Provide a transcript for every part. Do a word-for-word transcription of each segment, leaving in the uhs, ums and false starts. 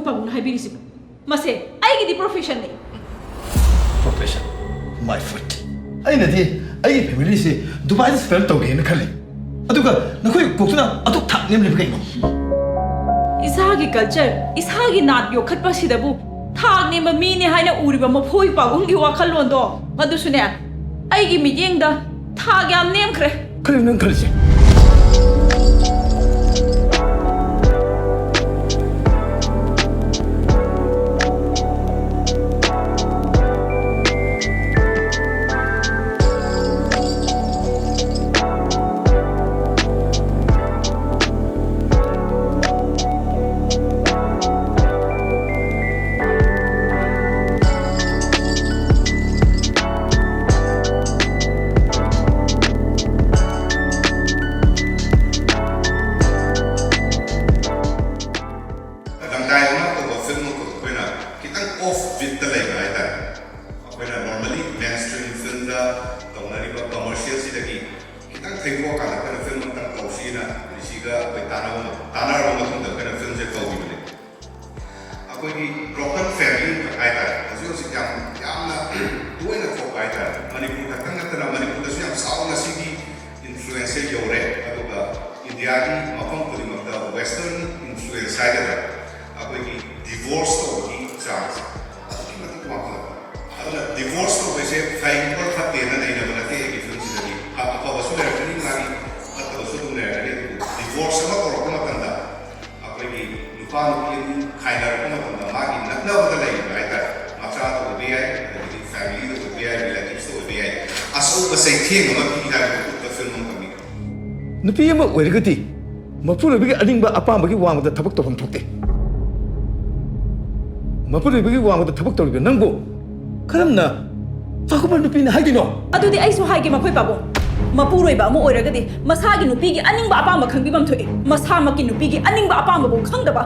ꯄꯥꯕꯨꯡꯅ ꯍꯥꯏꯕꯤꯔꯤꯁꯤꯕꯣ? ꯃꯁꯦ ꯑꯩꯒꯤꯗꯤ professionꯅꯤ꯫ Profession? My foot. ꯑꯩꯅꯗꯤ ꯑꯩꯒꯤ familyꯁꯤ ꯗꯨꯕꯥꯏꯗ settle ꯇꯧꯒꯦꯅ ꯈꯜꯂꯤ꯫ ꯑꯗꯨꯒ ꯅꯈꯣꯏ ꯀꯣꯛꯇꯨꯅ ꯑꯗꯨꯛ ꯊꯥꯛ ꯅꯦꯝꯂꯤꯕ ꯀꯩꯅꯣ? ꯏꯁꯥꯒꯤ culture, ꯏꯁꯥꯒꯤ ꯅꯥꯠ ꯌꯣꯛꯈꯠꯄꯁꯤꯗꯕꯨ ꯊꯥꯛ ꯅꯦꯝꯕ ꯃꯤꯅꯦ ꯍꯥꯏꯅ ꯎꯔꯤꯕ ꯃꯐꯣꯏ ꯄꯥꯕꯨꯡꯒꯤ ꯋꯥꯈꯜꯂꯣꯟꯗꯣ, ꯃꯗꯨꯁꯨꯅꯦ, ꯑꯩꯒꯤ ꯃꯤꯠꯌꯦꯡꯗ ꯊꯥꯛ ꯌꯥꯝ ꯅꯦꯝꯈ꯭ꯔꯦ꯫ ꯀꯔꯤꯅꯣ ꯅꯪ ꯈꯜꯂꯤꯁꯦ? ꯂꯝꯗꯥꯏ ꯑꯃ ꯇꯧꯕ film ꯑꯃꯈꯛ ꯑꯩꯈꯣꯏꯅ ꯈꯤꯇꯪ off beatꯇ ꯂꯩꯕ ꯍꯥꯏꯇꯥꯔꯦ꯫ ꯑꯩꯈꯣꯏꯅ normally mainstream filmꯗ ꯇꯧꯅꯔꯤꯕ commercialꯁꯤꯗꯒꯤ ꯈꯤꯇꯪ ꯊꯩꯗꯣꯛꯑꯀꯥꯟꯗ ꯑꯩꯈꯣꯏꯅ film ꯑꯃꯇꯪ ꯇꯧꯁꯤꯅ ꯔꯤꯁꯤꯒ ꯑꯩꯈꯣꯏ ꯇꯥꯟꯅꯕ ꯇꯥꯟꯅꯔꯕ ꯃꯇꯨꯡꯗ ꯑꯩꯈꯣꯏꯅ filmꯁꯦ ꯇꯧꯈꯤꯕꯅꯦ꯫ ꯑꯩꯈꯣꯏꯒꯤ broken family ꯑꯃꯈꯛ ꯍꯥꯏꯇꯥꯔꯦ, ꯍꯧꯖꯤꯛ ꯍꯧꯖꯤꯛ ꯌꯥꯝ ꯌꯥꯝꯅ ꯇꯣꯏꯅ ꯊꯣꯛꯄ ꯍꯥꯏꯇꯥꯔꯦ꯫ ꯃꯅꯤꯄꯨꯔ ꯈꯛꯇꯪ ꯅꯠꯇꯅ ꯃꯅꯤꯄꯨꯔꯗꯁꯨ ꯌꯥꯝ ꯆꯥꯎꯅ ꯁꯤꯒꯤ influenceꯁꯦ ꯌꯧꯔꯦ꯫ ꯑꯗꯨꯒ ꯏꯟꯗꯤꯌꯥꯒꯤ ꯃꯐꯝ ꯈꯨꯗꯤꯡꯃꯛꯇ western influence ꯍꯥꯏꯒꯗ꯭ꯔꯥ, ꯑꯩꯈꯣꯏꯒꯤ divorce ꯇꯧꯕꯒꯤ ꯆꯥꯡꯁꯦ ꯑꯗꯨꯛꯀꯤ ꯃꯇꯤꯛ ꯋꯥꯡꯈꯠꯂꯛꯄ꯫ ꯑꯗꯨꯅ divorce ꯇꯧꯕꯁꯦ ꯐꯩ ꯑꯣꯔ ꯐꯠꯇꯦꯅ ꯅꯩꯅꯕ ꯅꯠꯇꯦ ꯑꯩꯒꯤ filmꯁꯤꯗꯗꯤ꯫ ꯑꯐꯕꯁꯨ ꯂꯩꯔꯛꯀꯅꯤ, ꯃꯥꯒꯤ ꯐꯠꯇꯕꯁꯨ ꯑꯗꯨꯝ ꯂꯩꯔꯛꯀꯅꯤ꯫ ꯑꯗꯨꯕꯨ divorce ꯑꯃ ꯇꯧꯔꯛꯄ ꯃꯇꯝꯗ ꯑꯩꯈꯣꯏꯒꯤ ꯅꯨꯄꯥ ꯅꯨꯄꯤ ꯑꯅꯤ ꯈꯥꯏꯅꯔꯛꯄ ꯃꯇꯝꯗ ꯃꯥꯒꯤ ꯅꯛꯅꯕꯗ ꯂꯩꯔꯤꯕ ꯍꯥꯏꯇꯥꯔꯦ, ꯃꯆꯥꯗ ꯑꯣꯏꯕ ꯌꯥꯏ, ꯑꯗꯒꯤꯗꯤ familyꯗ ꯑꯣꯏꯕ ꯌꯥꯏ, relativesꯇ ꯑꯣꯏꯕ ꯌꯥꯏ, ꯑꯆꯧꯕ ꯆꯩꯊꯦꯡ ꯑꯃ ꯄꯤ ꯍꯥꯏꯕꯗꯨ ꯎꯠꯄ film ꯑꯃꯈꯛꯅꯤ꯫ ꯅꯨꯄꯤ ꯑꯃ ꯑꯣꯏꯔꯒꯗꯤ ꯃꯄꯨꯔꯣꯏꯕꯒꯤ ꯑꯅꯤꯡꯕ ꯑꯄꯥꯝꯕꯒꯤ ꯋꯥꯡꯃꯗ ꯊꯕꯛ ꯇꯧꯐꯝ ꯊꯣꯛꯇꯦ꯫ ꯃꯄꯨꯔꯣꯏꯕꯒꯤ ꯋꯥꯡꯃꯗ ꯊꯕꯛ ꯇꯧꯔꯤꯕ ꯅꯪꯕꯨ ꯀꯔꯝꯅ ꯆꯥꯎꯈꯠꯄ ꯅꯨꯄꯤꯅ ꯍꯥꯏꯗꯣꯏꯅꯣ? ꯑꯗꯨꯗꯤ ꯑꯩꯁꯨ ꯍꯥꯏꯒꯦ ꯃꯈꯣꯏ ꯄꯥꯕꯨꯡ꯫ ꯃꯄꯨꯔꯣꯏꯕ ꯑꯃ ꯑꯣꯏꯔꯒꯗꯤ ꯃꯁꯥꯒꯤ ꯅꯨꯄꯤꯒꯤ ꯑꯅꯤꯡꯕ ꯑꯄꯥꯝꯕ ꯈꯪꯕꯤꯐꯝ ꯊꯣꯛꯏ꯫ ꯃꯁꯥꯃꯛꯀꯤ ꯅꯨꯄꯤꯒꯤ ꯑꯅꯤꯡꯕ ꯑꯄꯥꯝꯕꯕꯨ ꯈꯪꯗꯕ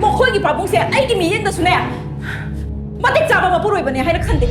ꯃꯈꯣꯏꯒꯤ ꯄꯥꯕꯨꯡꯁꯦ ꯑꯩꯒꯤ ꯃꯤꯠꯌꯦꯡꯗꯁꯨꯅꯦ ꯃꯇꯤꯛ ꯆꯥꯕ ꯃꯄꯨꯔꯣꯏꯕꯅꯦ ꯍꯥꯏꯅ ꯈꯟꯗꯦ꯫